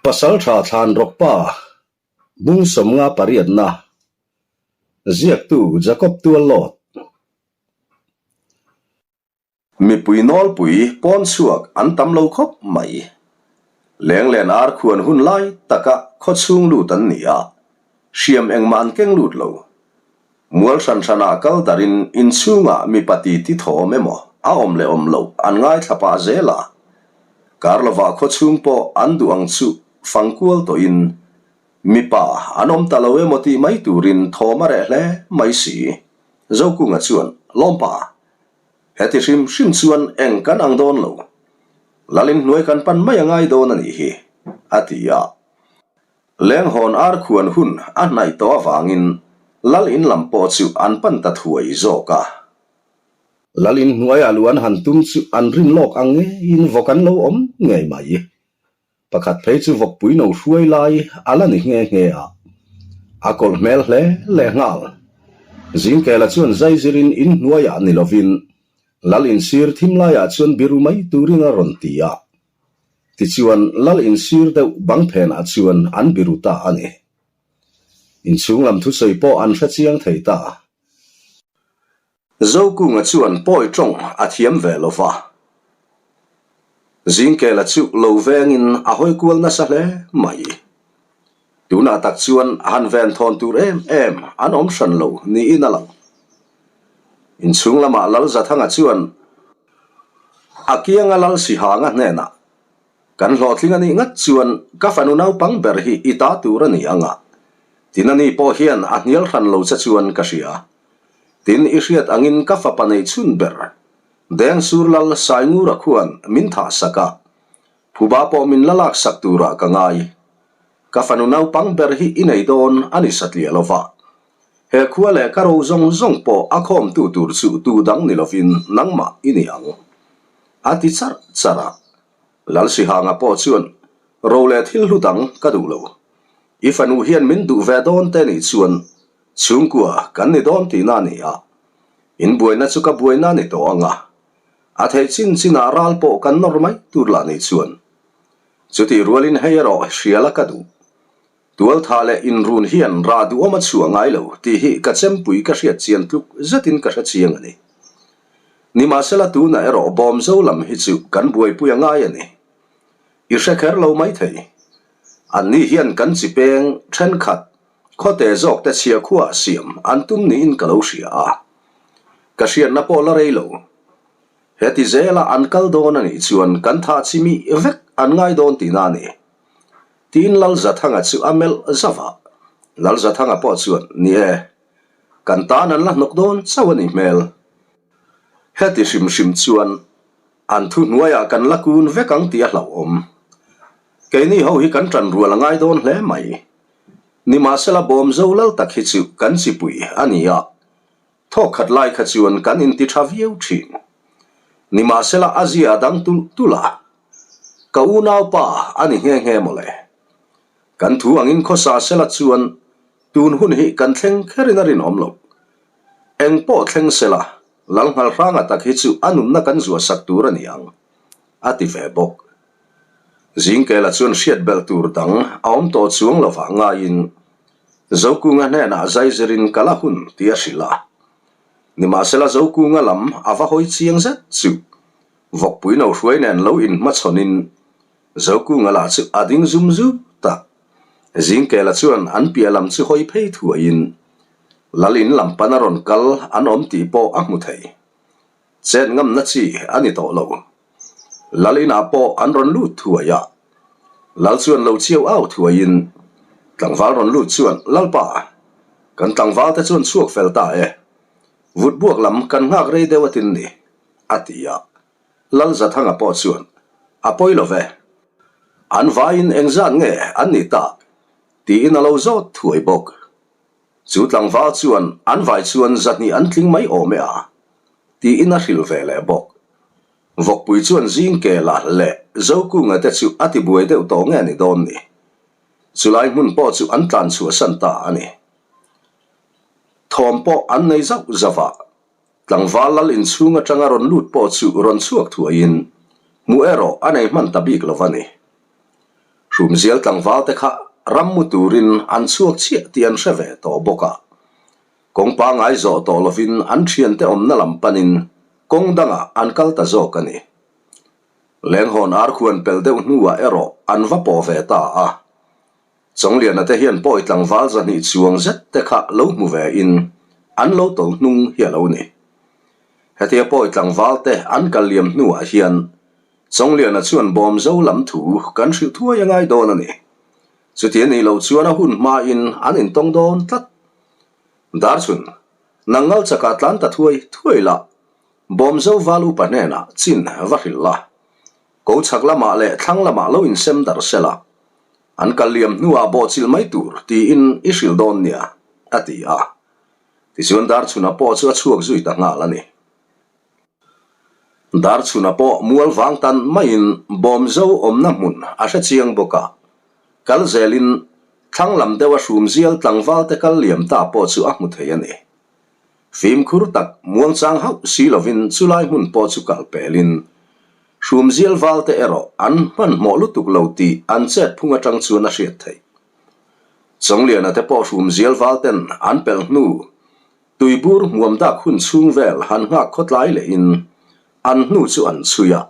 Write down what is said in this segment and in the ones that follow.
Pasaltha Thlanrawkpa bung 58na ziaktu Jacob Tuallawt. Mipui nawlpui pawn chhuak an tam lo khawp mai. Lenglen ar khuan hun lai taka khaw chhung lut an ni a, hriam engmah an keng lut lo. Mual hran hranah kal darin inchhungah mipa titi thawm emaw a awm leh awm loh an ngaithla pah zel a. Kar lovah khaw chhung pawh an duh ang chu fang kual tawhin mipa an awm ta lo emaw tih mai turin thawm a reh hle mai si. Zokunga chuan, Lawmpa, heti hrim hrim chuan eng kan ang dawn lo. Lalin hnuai kan pan mai a ngai dawn a nih hi, a ti a. Lenghawn ar khuan hun a hnaih tawh avangin Lal in lam pawh chu an pan ta thuai zawk a. Lal in hnuaia lu an han tum chu an rin lawk ang ngeiin vawk an lo awm ngei mai. Pakhat phei chu vawkpui no hruai lai a la ni nghe nghe a, a kawlh hmel hle leh nghal. Zingkela chuan zaizirin in hnuaiah ni lovin Lal in sir thim laiah chuan biru mai turin a rawn ti a. Tichuan Lal in sir deuh bang phenah chuan an biru ta a ni. Inchhung lam thusawi pawh an hre chiang thei ta. Zokunga chuan pawi tawng a thiam ve lo va. Zingkela chu lo vengin a hawi kual nasa hle mai. Tunah tak chuan han ven thawn tur em em an awm hran lo niin a lang. Inchhung lamah Lalzathanga chuan a kianga Lal Sihanga hnenah, Kan hlawhtling a nih ngat chuan ka fanu naupang ber hi i ta tur a ni ang a, tin a ni pawh hian a hnial hran lo che chuan ka hria. Tin, i hriat angin ka fapa nei chhun ber, Dengsur Lal Saingura khuan min thah sak a, phuba pawh min la lak sak turah ka ngai. Ka fanu naupang ber hi i nei dawn a ni satliah lo va. He khua leh ka ro zawng zawng pawh a khawmtu tur chu tu dang ni lovin nangmah i ni ang. A ti charh charh a. Lalsihanga pawh chuan, Ro leh thil hlu dang ka duh lo. I fanu hian min duh ve dawn te nih chuan Chhungkua kan ni dawn tihna a ni a, in buaina chu ka buaina a ni tawh ang a, a theih chin chinah ral pawh kan nawr mai tur lah ni chuan. Chutih rualin hei erawh hriala ka duh. Tualtha leh inrun hian rah duhawm a chhuah ngai lo tih hi ka chempui ka hriat chian tluk zetin ka hre chiang a ni. Nimahsela tunah erawh bawmzo lam hi chu kan buaipui a ngai a ni. I hre kher lo maithei. Anni hian kan chi peng thenkhat Khawte zawk te chhia khuaah siam an tum niin ka lo hria a, ka hriatna pawh la rei lo. Heti zela an kal dawn a nih chuan kan thah chi mi vek an ngai dawn tihna a ni. Tiin Lalzathanga chu a melh zauh a, Lalzathanga pawh chuan, Ni e, kan tan an la hnawk dawn chauh a nih hmel. Heti hrim hrim chuan an thu hnuaiah kan la kun vek ang tih a hlauhawm. Keini ho hi kan ṭan rual a ngai dawn hle mai. Nimahsela bawm zo lal tak hi chu kan chipui a ni a, thawk khat lai kha chuan kan inti tha viau thin. Nimahsela a zia a dang tulh tulh a, ka unaupa a ni nghe nghe mawle. Kan thu angin khawsa sela chuan tun hun hi kan thleng kherin a rinawm loh. Eng pawh thleng sela Lalnghalhranga tak hi chu a nunna kan zuahsak tur a ni ang, a ti ve bawk. Zingkela chuan hriat belh tur dang a awm tawh chuang lovah ngaiin Zokunga hnenah zaizirin ka la hun tih a hrilh a. Nimahsela Zokunga lam a va hawi chiang zet chu Vawkpui no hruai nen lo inhmachhawnin Zokunga lah chu a ding zum zut a. Zingkela chuan an piah lam chu hawi phei thuaiin Lal in lam pana rawn kal an awm tih pawh a hmu thei. Chet ngamna chi a ni tawh lo. Lal inah pawh an rawn lut thuai a, Lal chuan lo chiau au thuaiin tlangval rawn lut chuan, Lalpa, kan tlangval te chuan chhuak fel ta e, vut buak lam kan nghak rei deuh atin ni, a ti a. Lal Zathanga pawh chuan, A pawi lo ve, an vaiin engzat nge an nih tak? tiin a lo zawt thuai bawk. Chu tlangval chuan an vai chuan zahnih an tling mai awm e a, tiin a hrilh ve leh bawk. Vawkpui chuan Zingkela leh Zokunga te chu a tibuai deuh tawh nge ni dawn ni? Chulai hmun pawh chu an tlan chhuahsan ta a ni. Thawm pawh an nei zauh zauh a, tlangval lal inchhung atanga rawn lut pawh chu rawn chhuak thuaiin hmuh erawh a nei hman ta bik lo va ni. Hrumzial tlangval te kha ram mu turin an chhuak chiah tih an hre ve tawh bawk a. Kawng pangngai zawh tawh lovin an thiante awmna lam panin kawng dangah an kal ta zawk a ni. Lenghawn arkhuan pel deuh hnuah erawh an va pawh ve ta a. Chawngliana te hian pawi tlangval 200 chuang zet te kha lo hmu ve in an lo tawlh hnung hi a lo ni. Hetia pawi tlangval te an kal liam hnuah hian Chawngliana chuan Bawmzo lam thu kan hrilh thuai a ngai dawn a ni. Chuti a nih loh chuan a hun hmain an intawng dawn tlat. Darchhun, nang ngal chakah tlan ta thuai thuai la, Bawmzo val upa hnenah chin va hrilh la. Ko chhak lamah leh thlang lamah lo insem darh se la, an kal liam hnuah bawhchilh mai tur tiin i hrilh dawn nia, a ti a. Tichuan Darchhuna pawh chu a chhuak zui ta nghal a ni. Darchhuna pawh mual vang tan maiin Bawmzo awmna hmun a hre chiang bawk a, kal zelin thlang lam deuha hrumzial tlangval te kal liam ta pawh chu a hmu thei a ni. Fimkhur tak muangchang hauh si lovin chulai hmun pawh chu kal pelin hrumzial valte erawh an hmanhmawh lutuk lo tih an chet phung atang chuan a hriat theih. Chawngliana te pawh hrumzial valten an pelh hnu tuibur hmuam dak hun chhung vel han nghak khawtlai lehin an hnu chu an chhui a,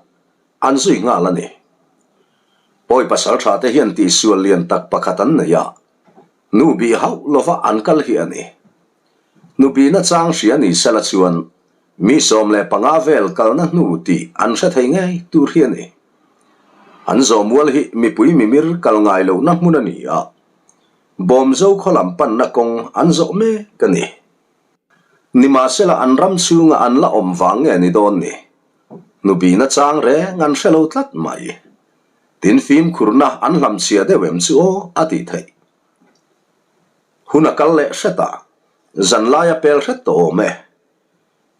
an zui nghal a ni. Pawi pasal tha te hian tihsual lian tak pakhat an nei a, Nu bih hauh lova an kal hi a ni. Nu bihna chang hria ni sela chuan mi 15 vel kalna hnu tih an hre thei ngei tur hi a ni. An zawhmual hi mipui mimir kal ngai lohna hmun a ni a, Bawmzo khaw lam panna kawng an zawh mek a ni. Nimahsela an ram chhunga an la awm vang nge ni dawn ni? Nu bihna chang reng an hre lo tlat mai. Tin fimkhurna an hlamchhia deuh em chu aw a tih theih. Hun a kal leh hret a, zan lai a pel hret tawh awm e.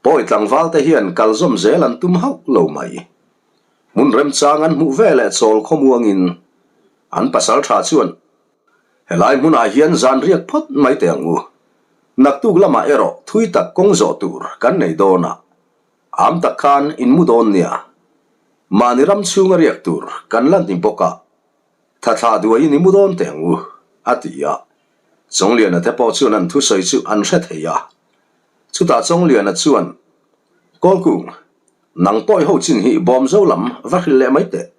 Pawi tlangval te hian kal zawm zel an tum hauh lo mai. Hmun remchang an hmuh ve leh chawl khawmuangin an pasal tha chuan helai hmunah hian zan riak phawt mai teh ang u. Naktuk lamah erawh thui tak kawng zawh tur kan nei dawn a, Am tak khan in mu dawn nia. Mahni ram chhunga riak tur kan la ni bawk a, thathla duaiin i mu dawn teh ang u, a ti a. Chawngliana te pawh chuan an thusawi chu an hre thei a. Chutah Chawngliana chuan, Kawlkung, nang pawi ho chin hi Bawmzo lam va hrilh leh mai teh.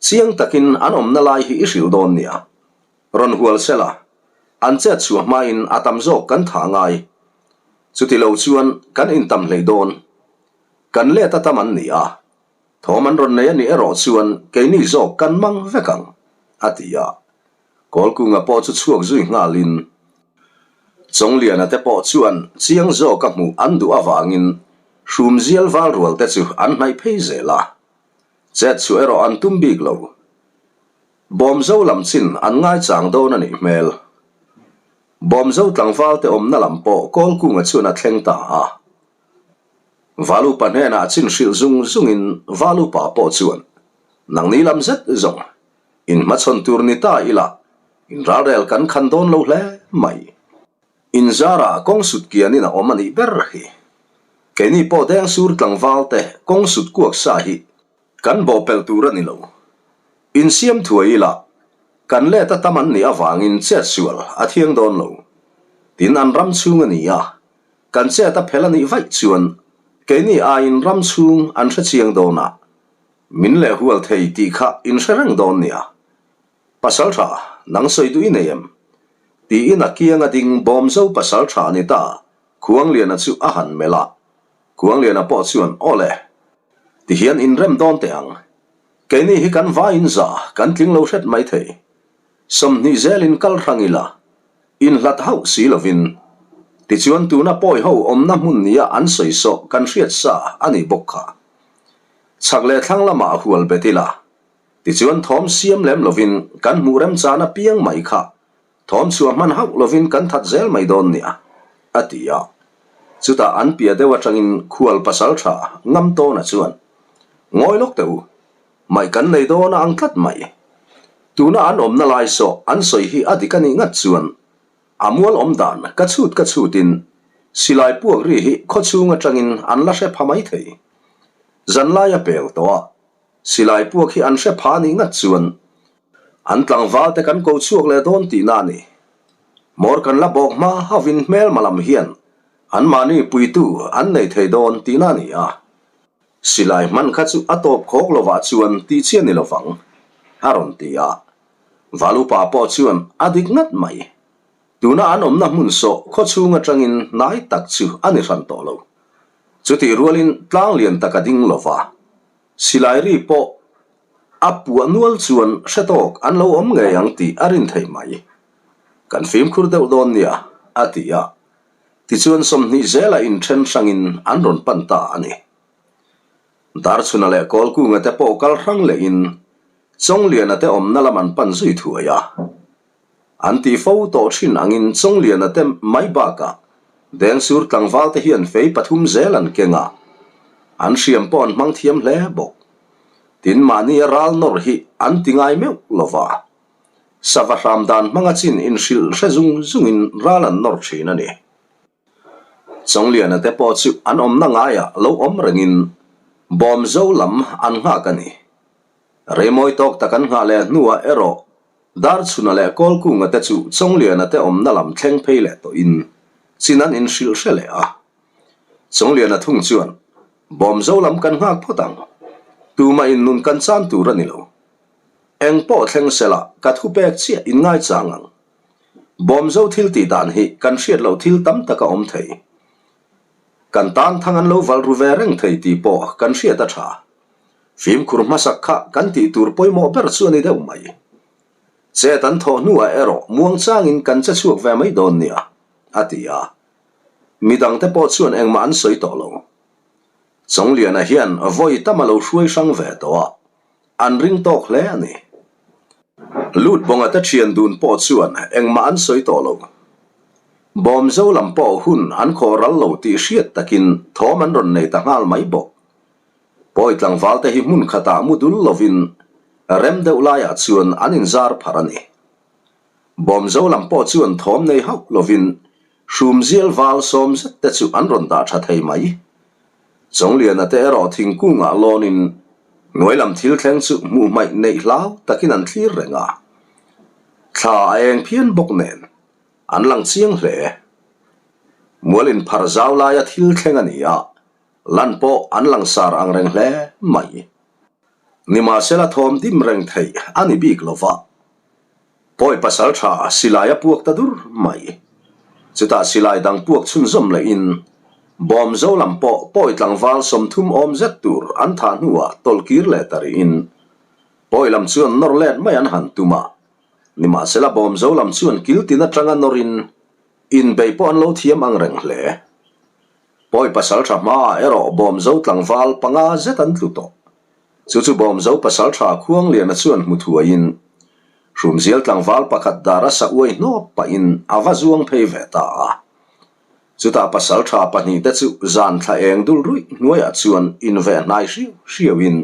Chiang takin an awmna lai hi i hrilh dawn nia. Rawn hual se la, an chet chhuah hmain a tam zawk kan tha ngai. Chuti lo chuan kan intam hlei dawn. Kan let a tam an ni a, thawm an rawn nei a nih erawh chuan keini zawk kan mang vek ang, a ti a. Kawlkunga pawh chu chhuak zui nghalin Chawngliana te pawh chuan chiang zawka hmuh an duh avangin hrumzial val rual te chu an hnaih phei zel a. Chet chhuah erawh an tum bik lo. Bawmzo lam chin an ngaichang dawn a nih hmel. Bawmzo tlangval te awmna lam pawh Kawlkunga chuan a thleng ta a. Valupa hnenah chin hrilh zung zungin Valupa pawh chuan, Nangni lam zet zawng, in hmachhawn tur ni ta ila, in ralrel kan khan dawn lo hle mai. In zarah kawng sut kianin a awm a nih ber hi. Keini pawh Dengsur tlangval te kawng sut kuak sa hi Kan bawhpelh tur a ni lo. Insiam thuai ila, kan let a tam an nih avangin chet sual a thiang dawn lo. Tin an ram chhung a ni a, kan chet a phel a nih vaih chuan keini aiin ram chhung an hre chiang dawn a, min leh hual thei tih kha in hre reng dawn nia. Pasal tha, nang sawi duh i nei em? Tiin a kiang a ding Bawmzo pasal tha ni ta, Khuangliana chu a han melh a. Khuangliana pawh chuan, Aw le, tihian inrem dawn teh ang. Keini hi kan vaiin za kan tling lo hret mai thei. 20 zelin kal hrang ila, inhlat hauh si lovin. Tichuan tuna pawi ho awmna hmun nia an sawi sawh kan hriat sa a nih bawk kha. Chhak leh thlang lamah hual bet ila, tichuan thawm siam lem lovin kan hmuh remchan apiang mai kha Thawm chhuah hman hauh lovin kan that zel mai dawn nia, a ti a. Chutah an piah deuh atangin khual pasal tha ngam tawna chuan, Ngawi lawk teh u, mai kan nei dawn a ang tlat mai. Tuna an awmna lai sawh an sawi hi a dik a nih ngat chuan a mual awm dan ka chhut ka chhutin silai puak ri hi khawchhung atangin an la hre pha mai thei. Zanlai a pel tawh a, silai puak hi an hre pha nih ngat chuan. An tlangval te kan ko chhuak leh dawn tihna a ni. Hmawr kan la bawk hma hovin hmelma lam hian anmahni puitu an nei thei dawn tihna a ni a. Silai hman kha chu a tawp khawk lovah chuan tih chiah ni lovang, a rawn ti a. Valupa pawh chuan a dik ngat mai. Tuna an awmna hmun sawh khawchhung atangin hnai tak chu a ni hran tawh lo. Chutih rualin tlang lian tak a ding lova, silai ri pawh a puah nual chuan hre tawk an lo awm ngei ang tih a rin thei mai. Kan fimkhur deuh dawn nia, a ti a. Tichuan 20 zela inthen hrangin an rawn pan ta a ni. Darchhuna leh Kawlkunga te pawh kal hrang lehin Chawngliana te awmna lam an pan zui thuai a. An ti fo tawh thin angin Chawngliana te mai bakah Dengsur tlangval te hian fei pathum zel an keng a, an hriam pawh an hmang thiam hle bawk. Tin mahnia ral nawr hi an ti ngai meuh lo va. Sava hram dan hmanga chin inhrilh hre zung zungin ral an nawr thin a ni. Chawngliana te pawh chu an awmna ngaiah lo awm rengin Bawmzo lam an nghak a ni. Reimawi tawk tak an nghah leh hnuah erawh Darchhuna leh Kawlkunga te chu Chawngliana te awmna lam thleng phei leh tawhin chin an inhrilh hre leh a. Chawngliana thung chuan, Bawmzo lam kan nghak phawt ang. Tumah in nun kan chan tur a ni lo. Eng pawh thleng sela ka thu pek chiah in ngaichang ang. Bawmzo thil tih dan hi kan hriat loh thil tam tak a awm thei. Kan tan thang an lo val ru ve reng thei tih pawh kan hriat a tha. Fimkhur hmasak kha kan tih tur pawimawh ber chu a ni deuh mai. Chet an thawh hnuah erawh muangchangin kan che chhuak ve mai dawn nia, a ti a. Midangte pawh chuan engmah an sawi tawh lo. Chawngliana hian vawi tam a lo hruai hrang ve tawh a, An ring tawk hle a ni. Lut bawnga te thian dun pawh chuan engmah an sawi tawh lo. Bawmzo lam pawh hun an khawh ral lo tih hriat takin thawm an rawn nei ta nghal mai bawk. Pawi tlangval te hi hmun khatah mu dul lovin rem deuh laiah chuan an inzar pharh a ni. Bawmzo lam pawh chuan thawm nei hauh lovin hrumzial val sawm zet te chu an rawn dah tha thei mai. Chawngliana te erawh thingkungah lawnin hnuai lam thil thleng chu hmuh hmaih neih hlau takin an thlir reng a. Thla a eng phian bawk nen an lang chiang hle. Mual inphar zau laia thil thleng a ni a, lan pawh an langsar ang reng hle mai. Nimahsela thawm dim reng theih a ni bik lo va. Pawi pasal tha silai a puak ta dur mai. Chutah silai dang puak chhunzawm lehin Bawmzo lam pawh pawi tlangval 30 awm zet tur an thah hnuah tawlhkir leh ta rihin pawi lam chuan nawr let mai an han tum a. Nimahsela Bawmzo lam chuan kil tin atanga nawrin inbei pawh an lo thiam ang reng hle. Pawi pasal tha hmaah erawh Bawmzo tlangval panga zet an tlu tawh. Chu chu Bawmzo pasaltha Khuangliana chuan hmu thuaiin Hrumzial tlangval pakhat dar a sa uai hnawp pahin a va zuang phei ve ta a. Chutah pasaltha pahnihte chu zan thla eng dul ruih hnuaiah chuan inveh hnai hriau hriauin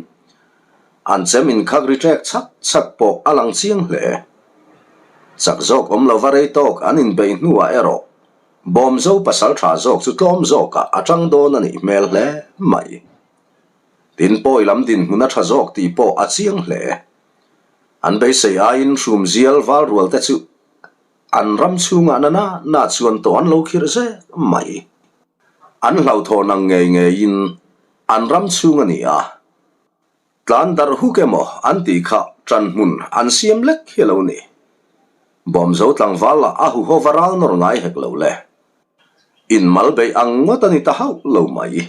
an chem inkhak ri ṭek chhak chhak pawh a lang chiang hle. Chak zawk awm lova rei tawk an inbeih hnuah erawh Bawmzo pasaltha zawk chu tlawm zawkah a ṭang dawn a nih hmel hle mai. Tin pawi lam dinhmun a tha zawk tih pawh a chiang hle. An beisei aiin hrumzial val rual te chu an ram chhungah na na na chuan tawh an lo khirh zek mai. An hlauhthawn ang ngei ngeiin an ram chhung a ni a, tlan darh huk emaw an tih kha ṭan hmun an siam lek hi a lo ni. Bawmzo tlangval lah a huhova ral nawr ngai hek lo le. Inmal beih ang ngawt a ni ta hauh lo mai.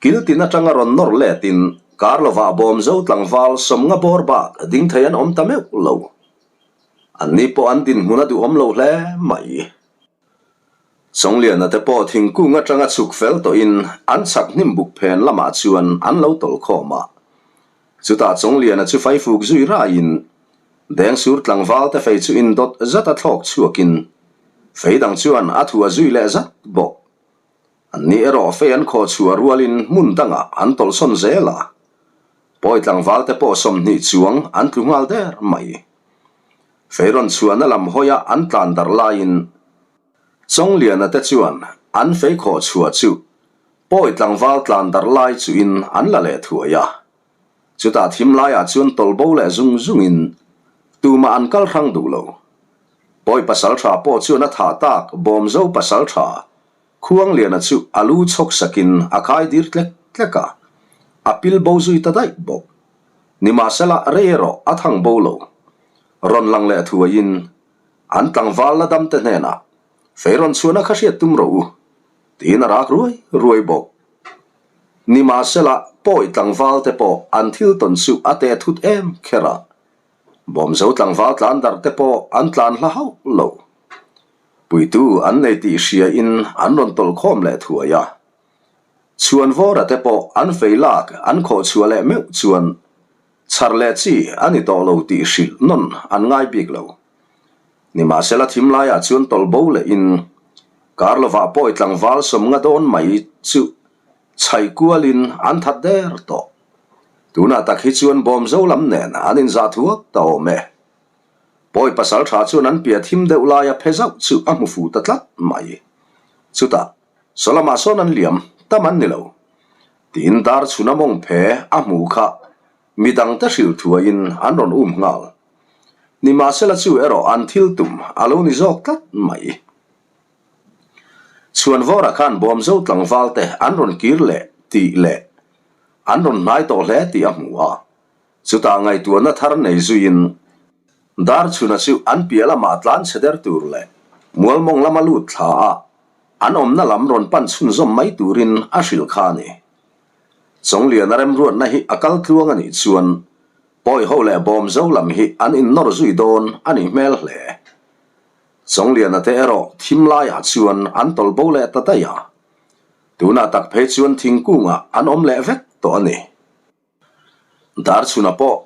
Kil tin atanga rawn nawr letin kar lovah Bawmzo tlangval 50 bawr bak ding thei an awm ta meuh lo. Anni pawh an dinhmun a duhawm lo hle mai. Chawngliana te pawh thingkung atanga chhuk fel tawhin an chhak hnim buk phen lamah chuan an lo tawlh khawm a. Chutah Chawngliana chu faifuk zui raiin Dengsur tlangval te fei chu indawt zat a thlawk chhuakin fei dang chuan a thua zui leh zat bawk. Anni erawh fei an khawh chhuah rualin hmun dangah an tawlhsawn zel a, pawi tlangval te pawh 20 chuang an tlu nghal der mai. Fei rawn chhuahna lam hawia an tlan darh laiin Chawngliana te chuan an fei khawh chhuah chu pawi tlangval tlan darh lai chuin an la leh thuai a. Chutah thim laiah chuan tawlh bo leh zung zungin. Tumah an kal hrang duh lo. Pawi pasaltha pawh chuan a thah tak Bawmzo pasaltha Khuangliana chu a lu chhawk sakin a khai dir tlek tlek a, a pil bo zui ta daih bawk. Nimahsela rei erawh a thang bo lo. Rawn lang leh thuaiin an tlangval la damte hnenah, Fei rawn chhuahna kha hriat tum rawh u, tiin a rak ruai ruai bawk. Nimahsela pawi tlangval te pawh an thil tawn chu a teh thut em kher a, Bawmzo tlangval tlan darh te pawh an tlan hla hauh lo. Puitu an nei tih hria in an rawn tawlh khawm leh thuai a. Chhuanvawra te pawh an fei lak an khawh chhuah leh meuh chuan chhar leh chi a ni tawh lo tih hrilh nawn an ngai bik lo. Nimahsela thim laiah chuan tawlh bo leh in kar lovah pawi tlangval sawmnga dawn mai chu chhaih kualin an that der tawh. Tunah tak hi chuan Bawmzo lam nen an inzah thuak ta awm e. Pawi pasal tha chuan an piah thim deuh laia phe zauh chu a hmu fuh ta tlat mai. Chutah, saw lamah sawn an liam tam an ni lo. Tiin dar chhuna mawng phe a hmuh kha midangte hrilh thuaiin an rawn um nghal. Nimahsela chu erawh an thil tum a lo ni zawk tlat mai. Chhuanvawra khan Bawmzo tlangvalte an rawn kir leh tih leh an rawn hnai tawh hle tih a hmu a. Chutah ngaihtuahna thar nei zuiin Darchhuna chu an piah lamah tlan chhe der tur leh Mualmawng lama lut thla a, an awmna lam rawn pan chhunzawm mai turin a hrilh kha a ni. Chawngliana remruatna hi a kal tluang a nih chuan Pawiho leh Bawmzo lam hi an innawr zui dawn a nih hmel hle. Chawngliana te erawh thim laiah chuan an tawlh bo leh ta daih a, tunah tak phei chuan thingkungah an awm leh vek tawh a ni. Darchhuna pawh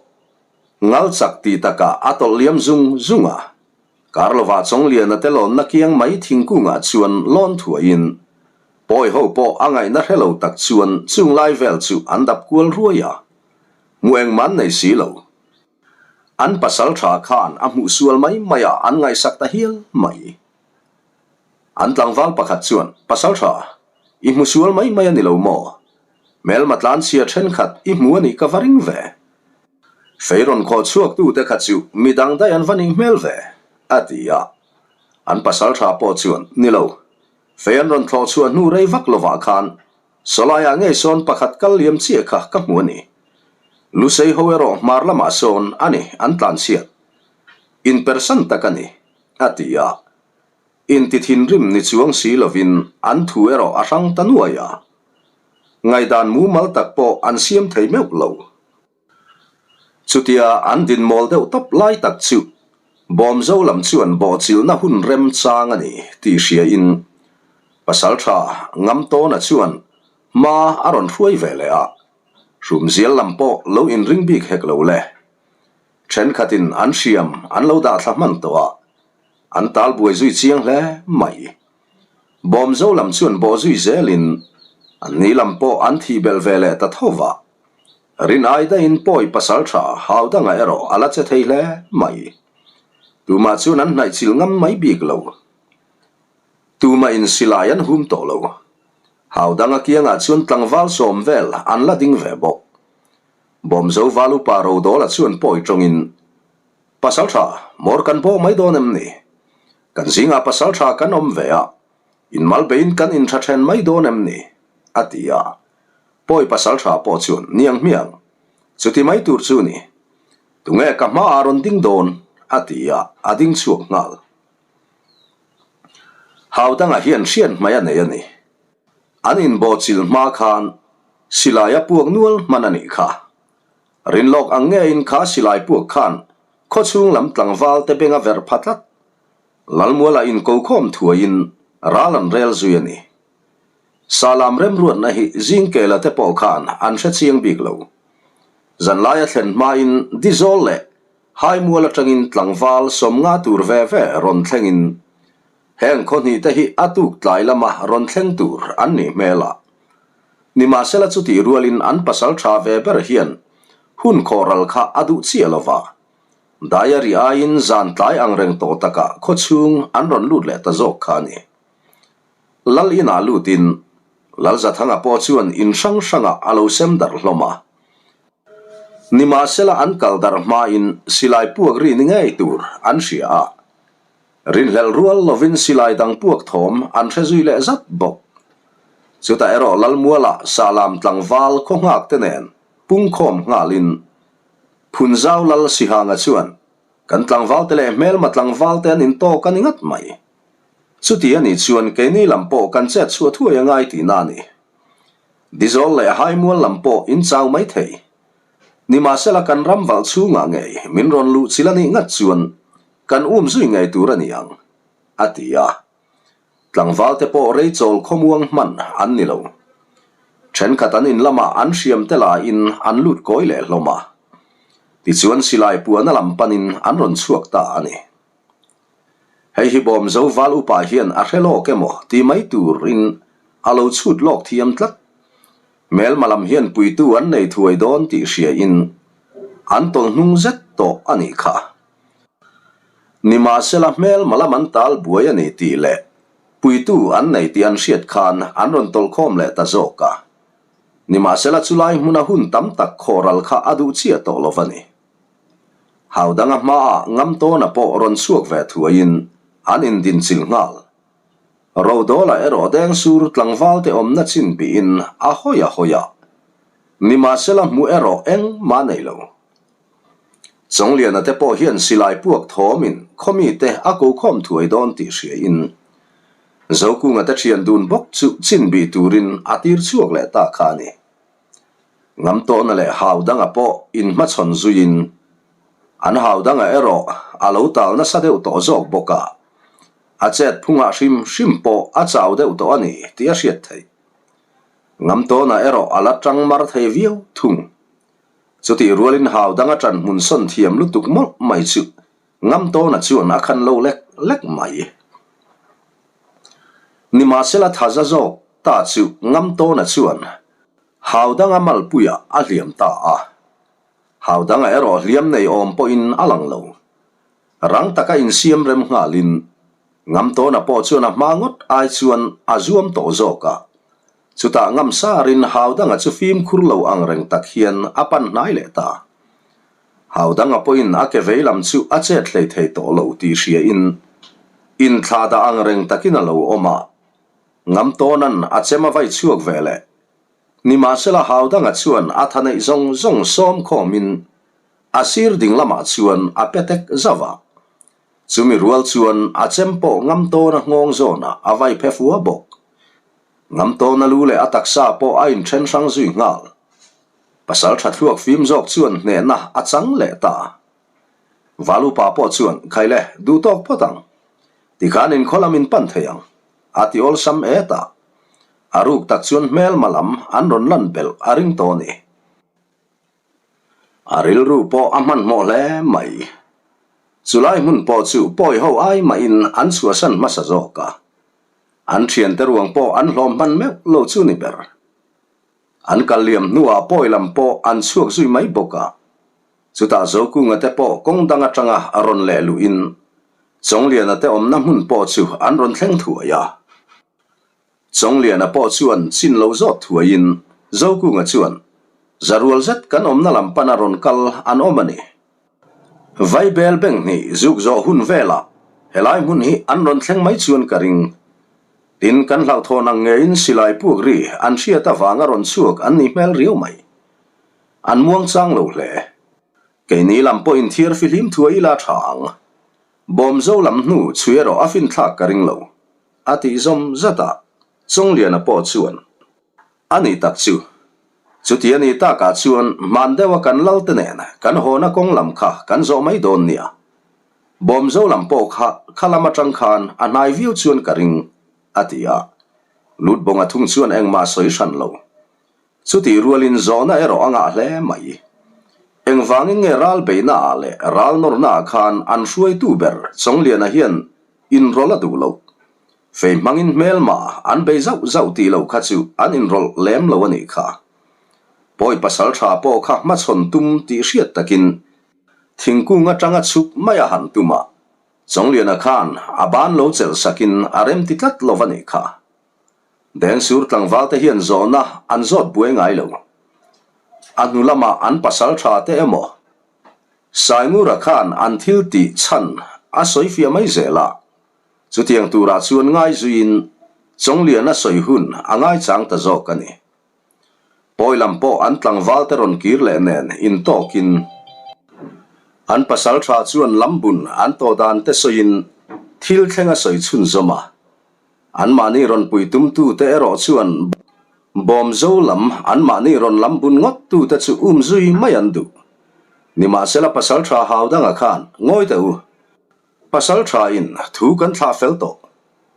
ngal chak ti takah a tawlh liam zung zung a, Karlova Chawngliana te lawnna kiang mai thingkungah chuan lawn thuaiin pawi ho pawh a ngaihna hre lo tak chuan chung lai vel chu an dap kual ruai a, hmu engmah an nei si lo. An pasal tha khan a hmuh sual mai mai a an ngaihsak ta hial mai. An tlangval pakhat chuan, Pasal tha, i hmu sual mai mai a ni lo maw? Hmelma tlanchhia thenkhat i hmu a nih ka va ring ve. Fei rawn khawh chhuaktute kha chu mi dang daih an va nih hmel ve, a ti a. An pasal tha pawh chuan, Ni lo, fei an rawn thlawh chhuah hnu rei vak lovah khan sawlaiah ngei sawn pakhat kal liam chiah kha ka hmu a ni. Lusei ho erawh hmar lamah sawn a ni an tlanchhiat. Inpersan tak a ni, a ti a. Inti thinrim ni chuang si lovin an thu erawh a hrang ta nuai a, ngaihdan mumal tak pawh an siam thei meuh lo. Chutia an dinmawl deuh tawp lai tak chu Bawmzo lam chuan bawhchilhna hun remchang a ni tih hriain Pasaltha Ngamtawna chuan hma a rawn hruai ve leh a, hrumzial lam pawh lo inring bik hek lo le. Thenkhatin an hriam an lo dah thla hman tawh a, An tal buai zui chiang hle mai. Bawmzo lam chuan bawh zui zelin an ni lam pawh an thih belh ve leh ta tho va. Rin ai daihin pawi pasal tha hau dangah erawh a la che thei hle mai. Tumah chuan an hnaih chil ngam mai bik lo. Tumah in silai an hum tawh lo. Hau danga kiangah chuan tlangval sawm vel an la ding ve bawk. Bawmzo val upa Rodawla chuan pawi tawngin Pasal tha, mawr kan bawh mai dawn em ni? Kan zingah pasal tha kan awm ve a, inmal beiin kan intha then mai dawn em ni? a ti a. Pawi pasal tha pawh chuan, Niang hmiang, chuti mai tur chu ni. Tunge ka hmaah rawn ding dawn? a ti a, a ding chhuak nghal. Hau dangah hian hriat hmai a nei a ni. An inbawhchilh hma khan silai a puak nual hman a nih kha. Rinlawk ang ngeiin kha silai puak khan khawchhung lam tlangval te beng a verh pha tlat. Lalmuala inkokhawm thuaiin ral an rel zui a ni. Salam remruatna hi Zingkela te pawh khan an hre chiang bik lo. Zanlaia thlen hmain Dizawl leh Haimual atangin tlangval sawmnga tur ve ve rawn thlengin heng khaw hnih te hi a tuk tlai lama rawn thleng tur an nih hmel a. Nimahsela chutih rualin an pasal tha ve ber hian hun khawhral kha a duh chiah lo va, diary aiin zan tlai ang reng tawh takah khawchhung an rawn lut leh ta zawk kha a ni. Lal inah lutin Lalzathanga pawh chuan in hrang hrangah a lo sem darh hlawm a. Nimahsela an kal darh hmain silai puak ri ni ngei tur an hria a. Rinhlelh rual lovin silai dang puak thawm an hre zui leh zat bawk. Chutah erawh Lalmuala Sahlam tlangval khaw nghak te nen pungkhawm nghalin Phunzau Lal Sihanga chuan kan tlangval te leh hmelma tlangval te an intawk a ni ngat mai. Chuti a nih chuan keini lam pawh kan chet chhuah thuai a ngai tihna a ni. Dizawl leh Haimual lam pawh in chau mai thei. Nimahsela kan ram valh chhungah ngei min rawn luh chil a nih ngat chuan kan um zui ngei tur a ni ang, a ti a. Tlangval te pawh rei chawl khawmuang hman an ni lo. Thenkhat an in lamah an hriam te laiin an lut kawi leh hlawm a. Tichuan silai puana lam panin an rawn chhuak ta a ni. Hei hi Bawmzo val upa hian a hre lawk emaw ti mai turin a lo chhut lawk thiam tlat. Hmelma lam hian puitu an nei thuai dawn tih hriain an tawlh hnung zet tawh a nih kha. Nimahsela hmelma lam an tal buai a ni tih leh puitu an nei tih an hriat khan an rawn tawlhkhawm leh ta zawk a. Nimahsela chulai hmuna hun tam tak khawhral kha a duh chiah tawh lo va ni. Hau danga hmaah Ngamtawna pawh rawn chhuak ve thuaiin an indinchilh nghal. Rodawla erawh Dengsur tlangvalte awmna chin bihin a hawi a hawi a, nimahsela hmuh erawh engmah nei lo. Chawngliana te pawh hian silai puak thawmin khawmite a kokhawm thuai dawn tih hriain Zokunga te thian dun bawk chu chin bih turin a tir chhuak leh ta kha a ni. Ngamtawhna leh hau danga pawh inhmachhawn zuiin an hau danga erawh a lo tal nasa deuh tawh zawk bawk a, a chet phungah hrim hrim pawh a chau deuh tawh a ni tih a hriat theih. Ngamtawhna erawh a la tang mar thei viau thung. Chutih rualin hau danga ṭan hmun sawn thiam lutuk mawlh mai chu Ngamtawna chuan a khan lo lek lek mai. Nimahsela thaza zawk ta chu Ngamtawna chuan hau danga malpuiah a hliam ta a. Hau danga erawh hliam nei awm pawhin a lang lo. Rang taka insiam rem nghalin Ngamtawna pawh chuan a hma ngawt ai chuan a zuam tawh zawk a. Chutah Ngamsarin hau danga chu fimkhur lo ang reng tak hian a pan hnai leh ta. Hau danga pawhin a ke vei lam chu a chet hlei thei tawh lo tih hriain inthlah dah ang reng takin a lo awm a. Ngamtawna'n a chem a vai chhuak ve leh. Nimahsela hau danga chuan a tha neih zawng zawng sawm khawmin a sir ding lamah chuan a pe tek zauh a. Chumi rual chuan a chem pawh Ngamtawna nghawng zawnah a vai phe fua bawk. Ngamtawna lu leh a taksa pawh a inthen hrang zui nghal. Pasal tha thluak fim zawk chuan hnehna a chang leh ta. Valupa pawh chuan, Khaile, duh tawk phawt ang. Tikhan inkhaw lam in pan thei ang, a ti awlsam et a. A ruk tak chuan hmelma lam an rawn lan belh a ring tawh a ni. A rilru pawh a hmanhmawh hle mai. Chulai hmun pawh chu pawi ho ai mahin an chhuahsan hmasa zawk a. An thiante ruang pawh an hlawm hman meuh lo chu ni ber. An kal liam hnuah pawi lam pawh an chhuak zui mai bawk a. Chutah Zokunga te pawh kawng dang atanga rawn leh luhin Chawngliana te awmna hmun pawh chu an rawn thleng thuai a. Chawngliana pawh chuan chin lo zawt thuaiin Zokunga chuan, Zarual zet kan awmna lam pana rawn kal an awm a ni. Vaibel beng hnih zuk zawh hun velah helai hmun hi an rawn thleng mai chuan ka ring. Tin, kan hlauhthawn ang ngeiin silai puk ri an hriat avanga rawn chhuak an nih hmel riau mai. An muang chang lo hle. Keini lam pawhin thiar fihlim thuai ila tha ang. Bawmzo lam hnu chhui erawh a finthlak ka ring lo, a tih zawm zat a, Chawngliana pawh chuan, A nih tak chu. Chuti a nih takah chuan hman deuha kan lalte nen kan hawna kawng lam kha kan zawh mai dawn nia. Bawmzo lam pawh kha kha lam atang khan a hnai viau chuan ka ring, a ti a. Lutbawnga thung chuan engmah sawi hran lo. Chutih rualin zawhna erawh a ngah hle mai. Engvangin nge ral beihnaah leh ral nawrnaah khan an hruaitu ber Chawngliana hian inrawlh a duh loh? Fei hmangin hmelma an bei zauh zauh tih loh kha chu an inrawlh lem lo a nih kha. Pawi pasal tha pawh kha hmachhawn tum tih hriat takin Thingkung atanga chhuk mai a han tum a, Chawngliana khan a ban lo chelh sakin a rem ti tlat lo a nih kha. Dengsur tlangval te hian zawhna an zawt buai ngai lo. A hnu lamah an pasaltha te emaw Saingura khan an thil tih chhan a sawi fiah mai zel a, chutiang turah chuan ngai zuiin Chawngliana sawi hun a ngaichang ta zawk a ni. Pawi lam pawh an tlangval te rawn kir leh nen intawkin an pasaltha chuan lambun an tawh dan te sawiin thil thleng a sawi chhunzawm a. Anmahni rawn pui tumtute erawh chuan Bawmzo lam anmahni rawn lam bun ngawttute chu um zui mai an duh. Nimahsela pasaltha Haudanga khan ngawi teh u. Pasaltha in thu kan thlah fel tawh.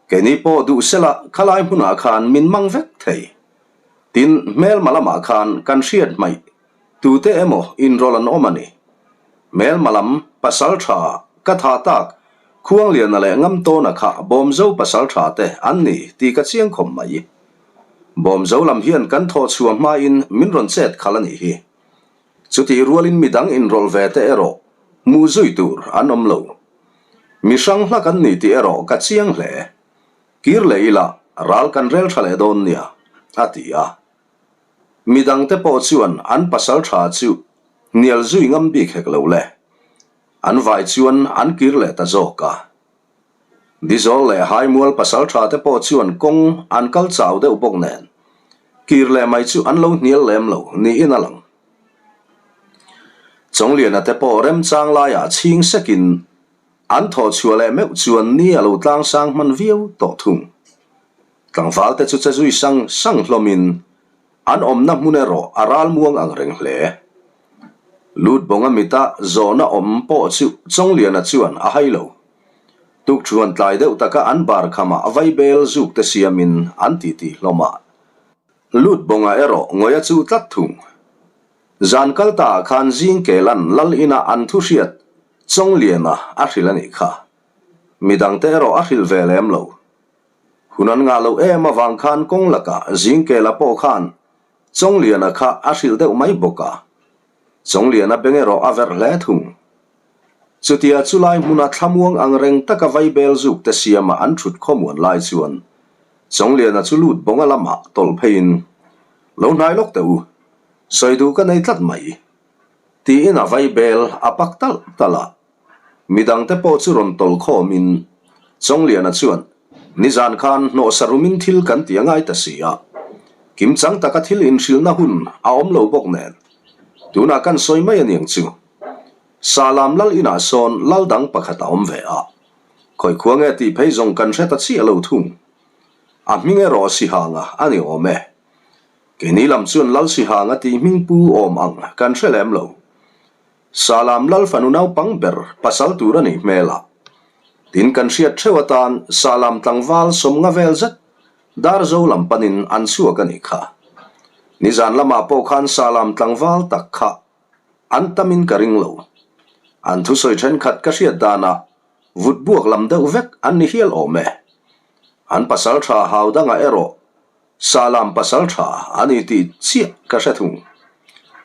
Keini pawh duh sela khalai hmunah khan min mang vek thei. Tin, hmelma lamah khan kan hriat hmaih tute emaw inrawlh an awm a ni. Hmelma lam pasaltha ka tha tak Khuangliana leh Ngamtawna kha Bawmzo pasaltha te an ni tih ka chiang khawp mai. Bawmzo lam hian kan thawh chhuah hmain min rawn chet khalh a nih hi. Chutih rualin midang inrawlh ve te erawh hmuh zui tur an awm lo. Mi hrang hlak an ni tih erawh ka chiang hle. Kir leh ila ral kan rel tha leh dawn nia, a ti a. Mi dangte pawh chuan an pasal tha chu hnial zui ngam bik hek lo le. An vai chuan an kir leh ta zawk a. Dizawl leh Haimual pasal tha te pawh chuan kawng an kal chau deuh bawk nen kir leh mai chu an lo hnial lem lo niin a lang. Chawngliana te pawh remchang laiah chhing sekin an thawh chhuah leh meuh chuan ni a lo tlang sang hman viau tawh thung. Tlangval te chu che zui sang sang hlawmin an awmna hmun erawh a ral muang ang reng hle. Lut bawnga mita zawhna awm pawh chu Chawngliana chuan a hai lo. Tukthuan tlai deuh taka an bar khamah vaibel zuk te siamin an titi hlawm a. Lut bawnga erawh ngawih a chuh tlat thung. Zan kal ta ah khan zing kelan lal inah an thu hriat Chawngliana a hrilh a nih kha. Midangte erawh a hrilh ve lem lo. Hun an ngah loh em avang khan kawng lakah zing kela pawh khan Chawngliana kha a hrilh deuh mai bawk a. Chawngliana beng erawh a verh hle thung. Chutia chulai hmuna thlamuang ang reng taka vaibel zuk te siama an thut khawmuan lai chuan Chawngliana chu lut bawnga lamah tawlh pheiin, Lo hnai lawk teh u, sawi duh ka nei tlat mai, tiin a vaibel a pak talh talh a. Midangte pawh chu rawn tawlh khawmin Chawngliana chuan, Nizan khan hnawhsa rumin thil kan ti a ngai ta si a, kimchang taka thil inhrilhna hun a awm lo bawk nen, tunah kan sawi mai aniang chu. Salam lal inah sawn lal dang pakhat a awm ve a, khawi khua nge tih phei zawng kan hre ta chiah lo thung. A hming erawh Sihanga a ni awm e. Keini lam chuan Lal Sihanga tih hming pu awm ang kan hre lem lo. Salam lal fanu naupang ber pasal tur a nih hmel a. Tin kan hriat theuh atan Salam tlangval sawmnga vel zet Darzo lam panin an chhuak a nih kha. Nizan lamah pawh khan Salam tlangval tak kha An tamin ka ring lo. An thusawi thenkhat ka hriat danah vut buak lam deuh vek an ni hial awm e. An pasal tha hau dangah erawh Salam pasal tha a ni tih chiah ka hre thung.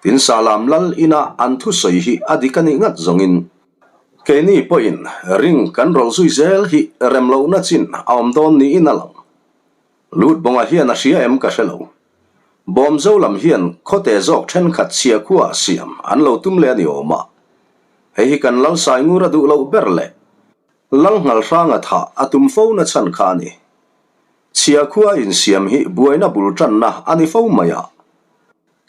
Tin Salam lal ina an thusawi hi a dik a nih ngat zawngin keini pawhin ring kan rawlh zui zel hi rem lohna chin a awm dawn niin a lang. Lut bawnga hian a hria em ka hre lo. Bawmzo lam hian khawte zawk thenkhat chhia khuaah siam an lo tum leh a ni awm a. Hei hi kan Lal Saingur a duh loh ber leh Lal Nghalhranga thah a tum fo na chhan kha a ni. Chhia khua insiam hi buaina bul tanna a ni fo mai a.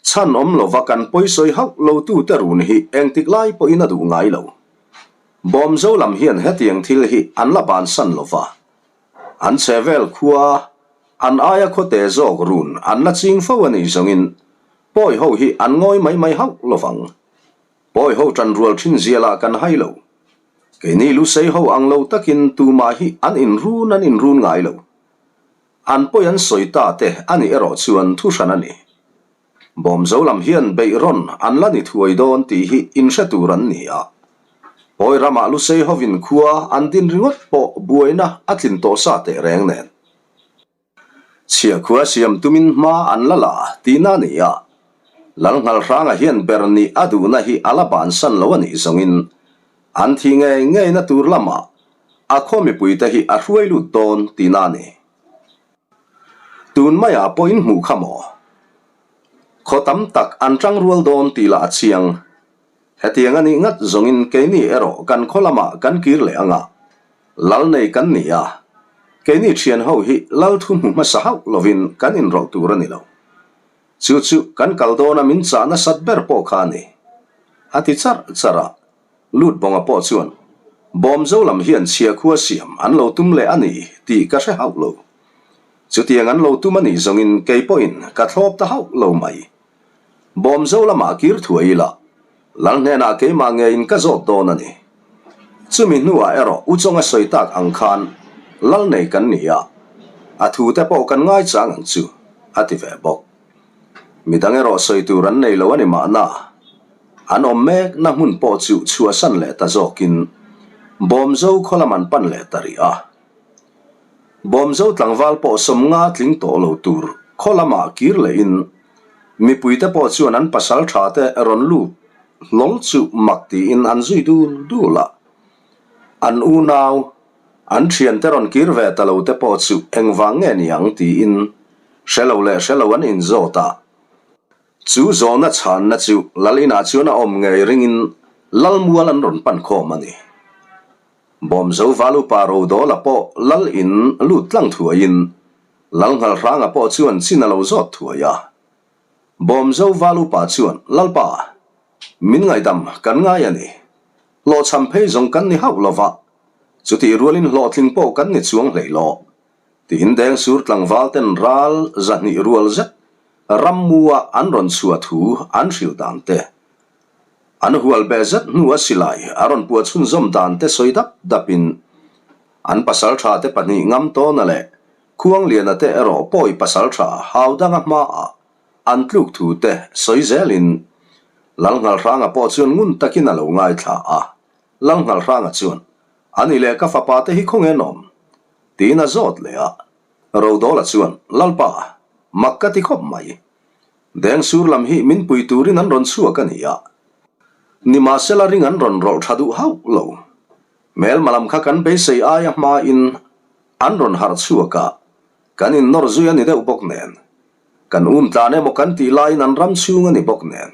Chhan awm lova kan pawisawi hauh lo tute run hi engtik lai pawhin a duh ngai lo. Bawmzo lam hian hetiang thil hi an la bansan lova. An chhe vel khua, an aia khawte zawk run an la ching fo a nih zawngin pawi ho hi an ngawi mai mai hauh lovang. Pawi ho tan rual thin zialah kan hai lo. Keini Lusei ho ang lo takin tumah hi an inrun an inrun ngai lo. An pawi an sawi ta te a nih erawh chuan thu hran a ni. Bawmzo lam hian beih rawn an la ni thuai dawn tih hi inhre tur an ni a. Pawi ramah Lusei hovin khua an din ringawt pawh buaina a tlin tawh sa teh reng nen. Chhia khua siam tumin hma an la la tihna a ni a. Lalnghalhranga hian ber nih a duhna hi a la bansan lo a nih zawngin an thih ngei ngeina tur lamah a khaw mipuite hi a hruai lut dawn tihna a ni. Tun maiah pawh in hmuh kha maw? Khaw tam tak an tang rual dawn tih lah a chiang. Hetiang a nih ngat zawngin keini erawh kan khaw lamah kan kir leh ang a, lal nei kan ni a, keini thian ho hi lal thu hmu hmasa hauh lovin kan inrawlh tur a ni lo. Chu chu kan kal dawna min chah nasat ber pawh kha a ni. A ti charh charh a, Lutbawnga pawh chuan, Bawmzo lam hian chhia khua siam an lo tum leh a ni tih ka hre hauh lo. Chutiang an lo tum a nih zawngin kei pawhin ka thlawp ta hauh lo mai. Bawmzo lamah kir thuai ila, Lal hnenah keimah ngeiin ka zawt dawn a ni. Chumi hnuah erawh U Chawnga sawi tak ang khan Lal nei kan ni a, a thute pawh kan ngaichang ang chu, a ti ve bawk. Midang erawh sawi tur an nei lo a ni mahna, an awm mek na hmun pawh chu chhuahsan leh ta zawkin Bawmzo khaw lam an pan leh ta rih a. Bawmzo tlangval pawh sawmnga tling tawh lo tur khaw lamah kir lehin mipuite pawh chuan an pasal tha te rawn lut hlawl chu mak tiin an zui dul dul a. An unau, an thiante rawn kir ve ta lo te pawh chu engvang nge ni ang tiin Hre lo leh hre lo an inzawt a. Chu zawhna chhanna chu Lal inah chuan a awm ngei ringin Lal mual an rawn pan khawm a ni. Bawmzo val upa Rodawla pawh Lal in lut tlang thuaiin Lal Nghalhranga pawh chuan chin a lo zawt thuai a. Bawmzo val upa chuan, Lalpa, min ngaihdam kan ngai a ni. Hlawhchham phei zawng kan ni hauh lova, chutih rualin hlawhtling pawh kan ni chuang hlei lo. Tiin Dengsur tlangval ten ral zahnih rual zet rammua an rawn chhuah thu an hrilh dan te, an hual beh zet hnu a silai a rawn puah chhunzawm dan te sawi dap dapin an pasaltha te pahnih Ngamtawna leh Khuangliana te erawh pawi pasaltha Haudanga hmaah an tluk thu te sawi zelin Lalnghalhranga pawh chuan ngun takin a lo ngaithla a. Lalnghalhranga chuan, Ani leh ka fapa te hi khawnge an awm? Tiin a zawt leh a. Rodawla chuan, Lalpa, mak ka ti khawp mai. Dengsur lam hi min pui turin an rawn chhuak a ni a. Nimahsela ring an rawn rawlh tha duh hauh lo. Hmelma lam kha kan beisei aia hmain an rawn harh chhuak a, kan innawr zui a ni deuh bawk nen. Kan um tlan emaw kan tih laiin an ram chhung a ni bawk nen.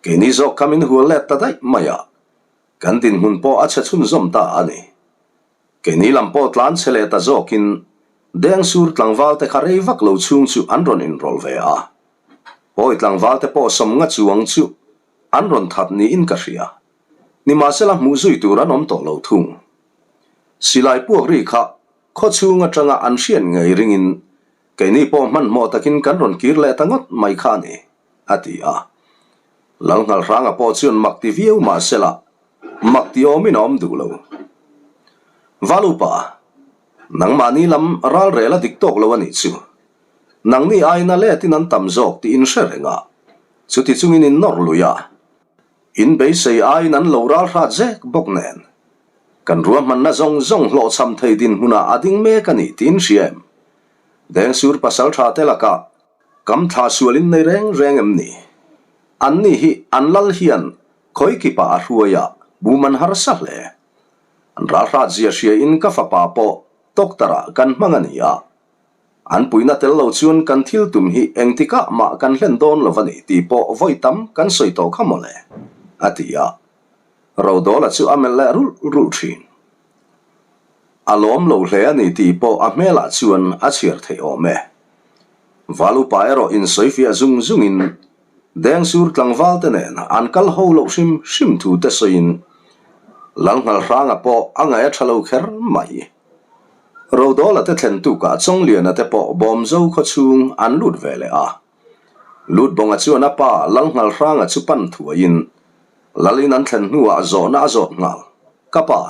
Keini zawk kha min hual let ta daih mai a, kan dinhmun pawh a chhe chhunzawm ta a ni. Keini lam pawh tlan chhe leh ta zawkin Dengsur tlangval te kha rei vak lo chhung chu an rawn inrawlh ve a. Pawi tlangval te pawh sawmnga chuang chu an rawn that niin ka hria. Nimahsela hmuh zui tur an awm tawh lo thung. Silai puak ri kha khaw chhung atanga an hriat ngei ringin keini pawh hmanhmawh takin kan rawn kir leh ta ngawt mai kha a ni, a ti a. Lalnghalhranga pawh chuan mak ti viau mahsela Mak ti awmin a awm duh lo. Valupa, nangmahni lam ralrel a dik tawk lo a nih chu. Nangni aina letin an tam zawk tih in hre reng a, chuti chungin in nawr lui a. In beisei aiin an lo ral hrat zek bawk nen. Kan ruahmanna zawng zawng hlawhchham thei dinhmunah a ding mek a ni tih in hria em? Dengsur pasaltha te lakah kam thla sual in nei reng reng em ni? Anni hi an lal hian Khawi kipah a hruai a, bum an harsa hle. An ralhrat zia hria in ka fapa pawh doctor ah kan hmang a ni a. An puihna tel lo chuan kan thil tum hi engtikah mah kan hlen dawn lo a ni tih pawh vawi tam kan sawi tawh kha mawle, a ti a. Rodawla chu a melh leh rulh rulh thin. A lawm lo hle a ni tih pawh a hmelah chuan a chhiar theih awm e. Valupa erawh insawifiah zung zungin Dengsur tlangval te nen an kal ho loh hrim hrim thu te sawiin Lalnghalhranga pawh a ngaih a tha lo kher mai. Rodawla te thlen tukah Chawngliana te pawh Bawmzo khaw chhung an lut ve leh a. Lutbawnga chuan a pa Lalnghalhranga chu pan thuaiin Lalin an thlen hnuah zawhna a zawt nghal. Ka pa,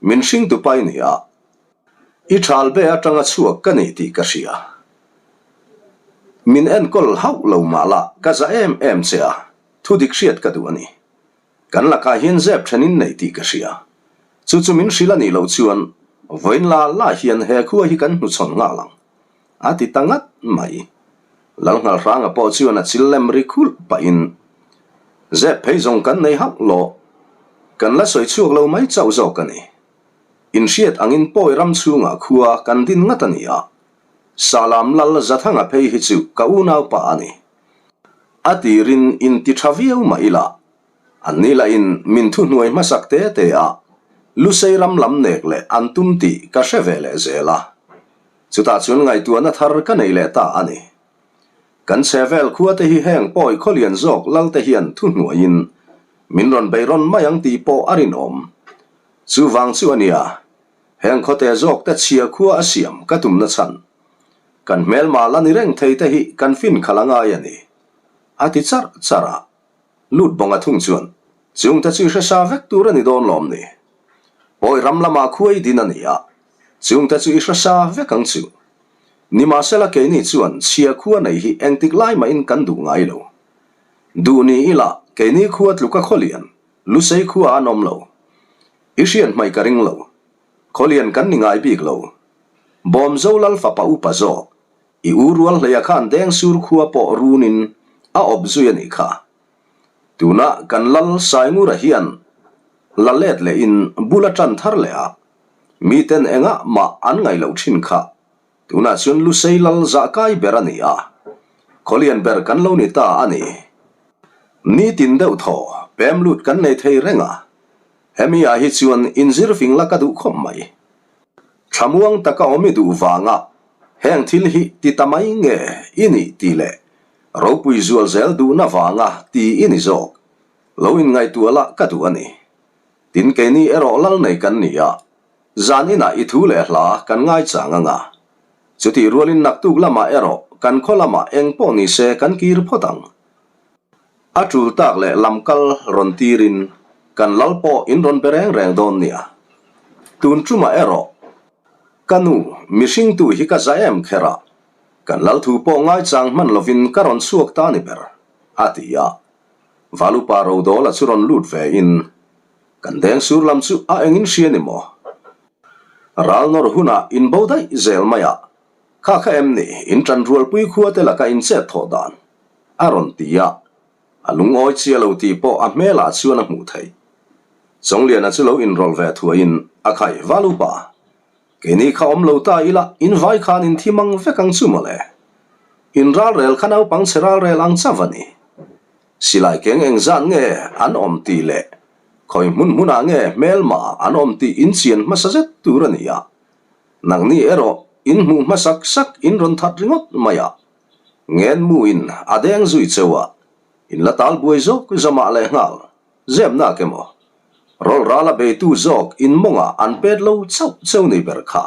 min hringtu pa i ni a. I thal be atanga chhuak ka ni tih ka hria. Min enkawl hauh lo mah la, ka za em em che a, thu dik hriat ka duh a ni. Kan lakah hian zep then in nei tih ka hria. Chu chu min hrilh a nih loh chuan vawiin la la hian he khua hi kan hnuchhawn nghal ang. A ti ta ngat mai. Lalnghalhranga pawh chuan a chil lem ri khulh pahin, Zep phei zawng kan nei hauh lo, kan la sawi chhuak lo mai chauh zawk a ni. Inhriat angin pawi ram chhungah khua kan din ngat a ni a, Salam Lal Zathanga phei hi chu ka unaupa a ni. A tirin inti tha viau mah ila, anni lahin min thuhnuai hmasak te te a, Lusei ram lam nek leh an tum tih ka hre ve leh zel a. Chutah chuan ngaihtuahna thar ka nei leh ta a ni. Kan chhevel khua te hi heng pawi khawlian zawk lal te hian thuhnuaiin min rawn bei rawn mai ang tih pawh a rinawm. Chuvang chu a nia, heng khawte zawk te chhia khua a siam ka tumna chhan. Kan hmelma la ni reng thei te hi kan fin khalh a ngai a ni, a ti charh charh a. Lut bawnga thung chuan, Chung te chu i hresa vek tur a ni dawn lawm ni? Pawi ram lamah khuai din a ni a, chung te chu i hresa vek ang chu. Nimahsela keini chuan chhia khua nei hi engtik lai mahin kan duh ngai lo. Duh ni ila keini khua tluka khawlian, Lusei khua an awm lo. I hriat hmaih ka ring lo. Khawlian kan ni ngai bik lo. Bawmzo lal fapa upa zawk, i u rual hleia khan Dengsur khua pawh runin a awp zui a nih kha. Tuna kan lal Saingura hian la let lehin bul a tan thar leh a, miten engah mah an ngaih loh thin kha. Tunah chuan Lusei lal zah kai ber a ni a, khawlian ber kan lo ni ta a ni. Nitin deuh thaw pem lut kan nei thei reng a, hemi ah hi chuan inzir fing la ka duh khawp mai. Thlamuang taka awm i duh vanga heng thil hi ti ta mai nge i nih tih leh ropui zual zel duhna vanga ti i ni zawk. Lo inngaihtuah la ka duh a ni. Tin keini erawh lal nei kan ni a, Zan inah i thu leh hla kan ngaichang ang a, chutih rualin naktuk lamah erawh kan khaw lamah eng pawh ni se kan kir phawt ang. A tul tak leh lam kal rawn tirin kan lal pawh in rawn be reng reng dawn nia. Tun tumah erawh ka nu mihringtu hi ka za em kher a, kan lal thu pawh ngaichang hman lovin ka rawn chhuak ta ni ber, a ti a. Valupa Rodawla chu rawn lut ve in Kan deng sur lam chu a engin hria ni maw? Ral nawr hunah in bo daih zel mai a, kha kha em ni in ṭan rualpui khua te laka in chet thawh dan? a rawn ti a, a lungawi chia lo tih pawh a hmelah chuan a hmuh theih. Chawngliana chu lo inrawlh ve thuaiin a khai val upa, Keini kha awm lo ta ila in vai khan in thi mang vek ang chu mawle. In ralrel kha naupang chhe ralrel ang chauh a ni. Silai keng engzat nge an awm tih leh khawi hmun hmunah nge hmelma an awm tih in chian hmasa zet tur a ni a. Nangni erawh in hmuh hmasak sak in rawn that ringawt mai a. Ngenmuin a deng zui cheu a, in la tal buai zawk zamah leh nghal zepnak emaw rawl rala beitu zawk in mawngah an pet lo chauh cheu ni ber kha.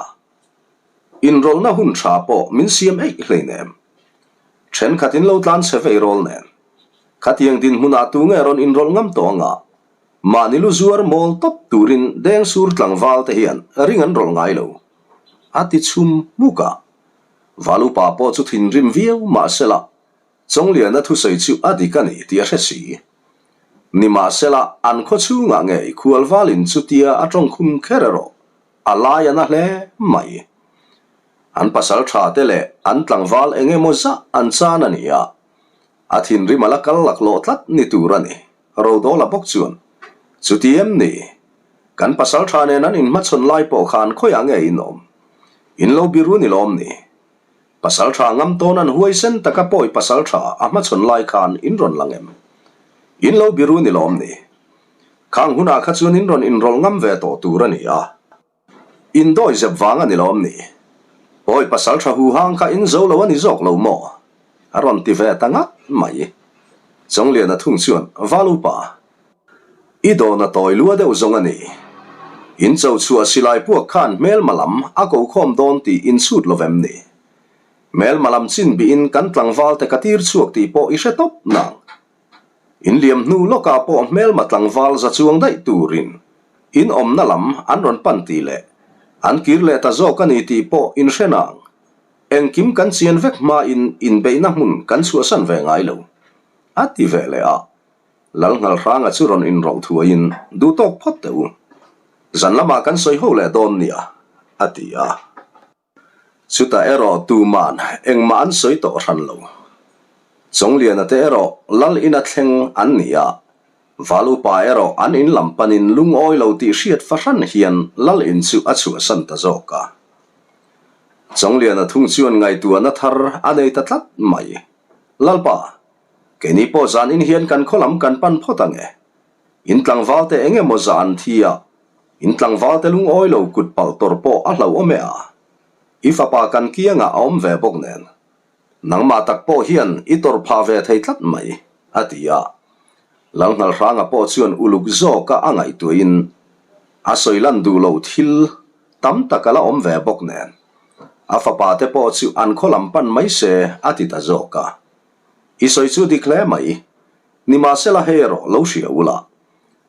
Inrawlhna hun tha pawh min siam eih hleinem. Thenkhat in lo tlan chhe vei rawl nen. Khatiang dinhmunah tu nge rawn inrawlh ngam tawh anga? Mahni lu zuar mawl tawp turin Dengsur tlangval te hian ring an rawlh ngai lo. A ti chhum hmuk a. Valupa pawh chu thinrim viau mahsela Chawngliana thusawi chu a dik a ni tih a hre si. Nimahsela an khaw chhungah ngei khualvalin chutia a tawngkhum kher erawh a lai a na hle mai. An pasal tha te leh an tlangval eng emaw zah an chan a ni a, a thinrim a la kal laklawh tlat ni tur a ni, Rodawla bawk chuan. Chuti em ni? Kan pasal tha nen an inhmachhawn lai pawh khan khawiah nge in awm? In lo biru ni lawm ni? Pasal tha ngam tawn an huaisen taka pawi pasal tha a hmachhawn lai khan in rawn lang em? In lo biru ni lawm ni? Khang hunah kha chuan in rawn inrawlh ngam ve tawh tur a ni a. In dawi zep vang a ni lawm ni? Pawi pasal tha huhang kha in zo lo a ni zawk lo maw? A rawn ti ve ta ngat mai. Chawngliana thung chuan Val upa, i dawn a tawi lua deuh zawng a ni. In cho chhuah silai puak khan hmelma lam a ko khawm dawn tih in chhut lo vem ni? Hmelma lam chin bihin kan tlangval te ka tir chhuak tih pawh i hre tawp nang. In liam hnu lawkah pawh hmelma tlangval za chuang daih turin in awmna lam an rawn pan tih leh an kir leh ta zawk a ni tih pawh in hre nang. Engkim kan chian vek hmain inbeihna hmun kan chhuahsan ve ngai lo, a ti ve leh a. Lalnghalhranga chu rawn inrawlh thuaiin duh tawk phawt teh u. Zan lamah kan sawi ho leh dawn nia, a ti a. Chutah erawh tuman engmah an sawi tawh hran lo. Chawngliana te erawh lal ina thleng an ni a, Val upa erawh an in lam panin lungawi lo tih hriat fahran hian lal in chu a chhuahsan ta zawk a. Chawngliana thung chuan ngaihtuahna thar a nei ta tlat mai. Lalpa! Keini pawh zanin hian kan khaw lam kan pan phawt ang e. In tlangvalte eng emaw zah an thi a, in tlangvalte lungawi lo kut palh tawrh pawh a hlauhawm e a. I fapa kan kiangah a awm ve bawk nen. Nangmah tak pawh hian i tawrh phah ve thei tlat mai, a ti a. Lalnghalhranga pawh chuan uluk zawka a ngaihtuahin a sawi lan duh loh thil tam tak a la awm ve bawk nen. A fapa te pawh chu an khaw lam pan mai se a ti ta zawk a. I sawi chu dik hle mai. Nimahsela hei erawh lo hria ula.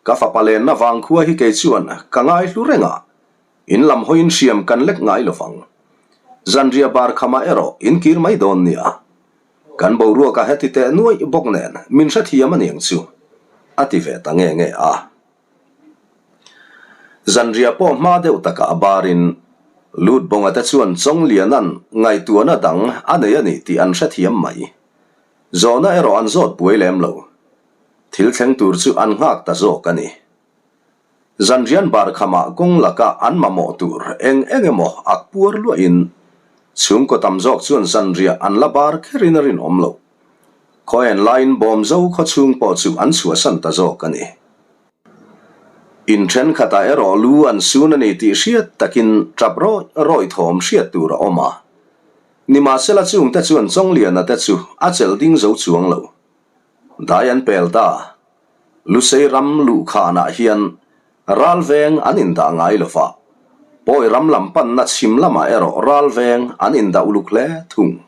Ka fapa lenna vangkhua hi kei chuan ka ngai hlu reng a, in lam hawiin hriam kan lek ngai lo vang. Zanriah bar khamah erawh in kir mai dawn nia. Kan boruak a heti teh nuaih bawk nen min hrethiam aniang chu, a ti ve ta nge nge a. Zanriah pawh hma deuh takah a barin Lut Bawnga te chuan Chawngliana'n ngaihtuahna dang a nei a ni tih an hrethiam mai. Zawhna erawh an zawt buai lem lo. Thil thleng tur chu an nghak ta zawk a ni. Zanrian bar khamah kawng laka an mamawh tur eng eng emaw ak puar luahin chhungkaw tam zawk chuan zanriah an la bar kherin a rinawm lo. Khaw en laiin Bawmzo khaw chhung pawh chu an chhuahsan ta zawk a ni. In thenkhatah erawh lu an sun a ni tih hriat takin tap rawih rawih thawm hriat tur a awm a. Nimahsela chungte chuan Chawngliana te chu a chelh ding zo chuang lo. Dai an pel ta. Lusei ram luhkhanah hian ral veng an indah ngai lo va, Pawi ram lam panna chhim lamah erawh ral veng an indah uluk hle thung.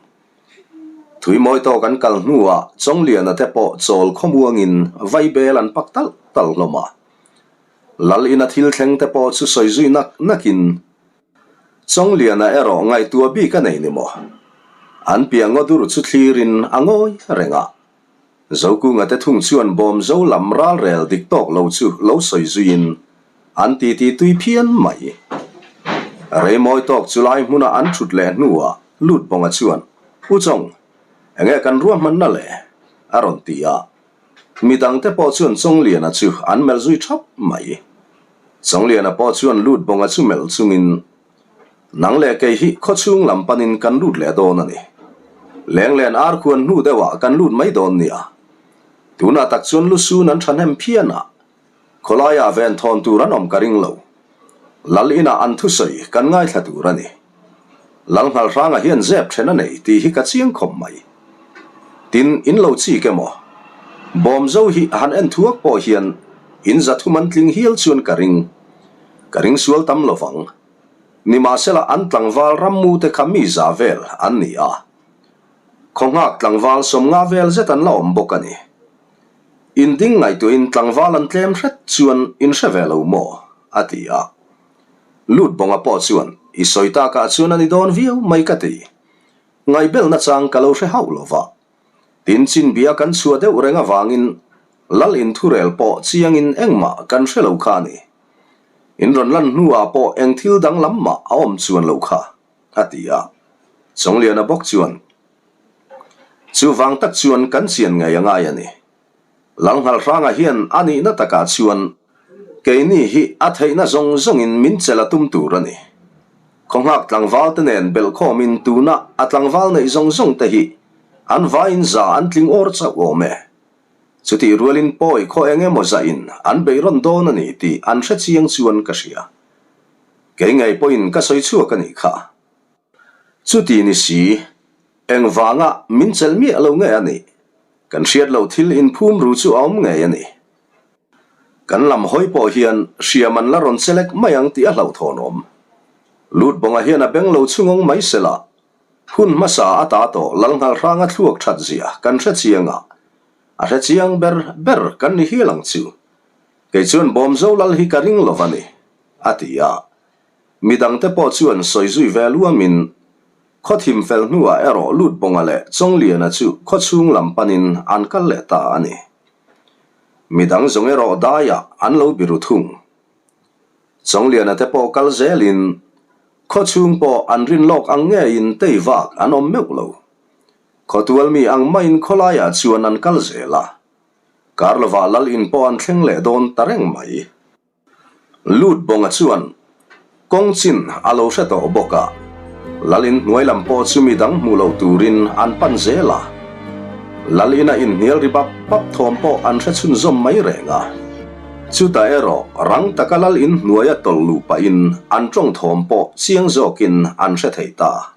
Thui mawi tawk an kal hnuah Chawngliana te pawh chawl khawmuangin vaibel an pak talh talh hlawm a. Lal ina thil thleng te pawh chu sawi zui nak nakin Chawngliana erawh ngaihtuah bik a nei ni maw? An piah ngaw dur chu thlirin a ngawi reng a. Zokunga te thung chuan Bawmzo lam ralrel dik tawk lo chu lo sawi zuiin an titi tui phian mai. Reimawi tawk chu lai hmuna an thut leh hnuah Lutbawnga chuan, U Chawng, enge kan ruahmanna le? a rawn ti a. Midangte pawh chuan Chawngliana chu an melh zui thap mai. Chawngliana pawh chuan lut bawnga chu melh chungin, Nang leh kei hi khawchhung lam panin kan lut leh dawn a ni. Lenglen ar khuan hnu deuhah kan lut mai dawn nia. Tunah tak chuan lusun an thahnem phian a, Khawlaiah ven thawn tur an awm ka ring lo. Lal inah an thusawi kan ngaithla tur a ni. Lal Nghalhranga hian zep then a nei tih hi ka chiang khawp mai. Tin, in lo chik emaw? Bawmzo hi han en thuak pawh hian in za thum an tling hial chuan ka ring. Ka ring sual tam lo vang. Nimahsela an tlangval rammu te kha mi za vel an ni a. Khawnghak tlangval 50 vel zet an la awm bawk a ni. In ding ngaihtuahin tlangval an tlem hret chuan in hre ve lo maw? a ti a. Lut bawnga pawh chuan, I sawi takah chuan a ni dawn viau mai ka ti. Ngaihbelna chang ka lo hre hauh lo va. Tin chinbia kan chhuah deuh reng avangin Lal inthurel pawh chiangin engmah kan hre lo kha a ni. In rawn lan hnuah pawh eng thil danglam mah a awm chuan lo kha, a ti a. Chawngliana bawk chuan, Chuvang tak chuan kan chian ngei a ngai a ni. Lalnghalhranga hian a nihna takah chuan keini hi a theihna zawng zawngin min chelh a tum tur a ni. Khawngak tlangval te nen belhkhawmin tuna a tlangval neih zawng zawng te hi an vaiin za an tling awr chauh awm e. Chutih rualin pawi khaw eng emaw zahin an beihrawn dawn a ni tih an hre chiang chuan ka hria. Kei ngei pawhin ka sawi chhuak a nih kha. Chuti ni si, engvanga min chelh miah lo nge a nih? Kan hriat loh thil inphum ru chu a awm ngei a ni. Kan lam hawi pawh hian hriam an la rawn chelek mai ang tih a hlauhthawn awm. Lut bawnga hian a beng lo chhungawng mai se la, hun hmasa a ta tawh Lalnghalhranga thluak that zia kan hre chiang a, a hre chiang ber ber kan ni hial ang chu. Kei chuan Bawmzo Lal hi ka ring lo va ni, a ti a. Midangte pawh chuan sawi zui ve luamin, khaw thim fel hnuah erawh Lutbawnga leh Chawngliana chu khaw chhung lam panin an kal leh ta a ni. Midang zawng erawh daiah an lo biru thung. Chawngliana te pawh kal zelin, khaw chhung pawh an rin lawk ang ngeiin tei vak an awm meuh lo. Khawtual mi ang maiin khawlaiah chuan an kal zel a. Kar lovah lal in pawh an thleng leh dawn ta reng mai. Lut bawnga chuan kawng chin a lo hre tawh bawk a, Lalin hnuai lam pawh chu mi dang hmuh loh turin an pan zel a. Lal ina inhnial ri bap bap thawm pawh an hre chhunzawm mai reng a. Chutah erawh rang taka lal in hnuaia tawlh luh pahin an tawng thawm pawh chiang zawkin an hre thei ta.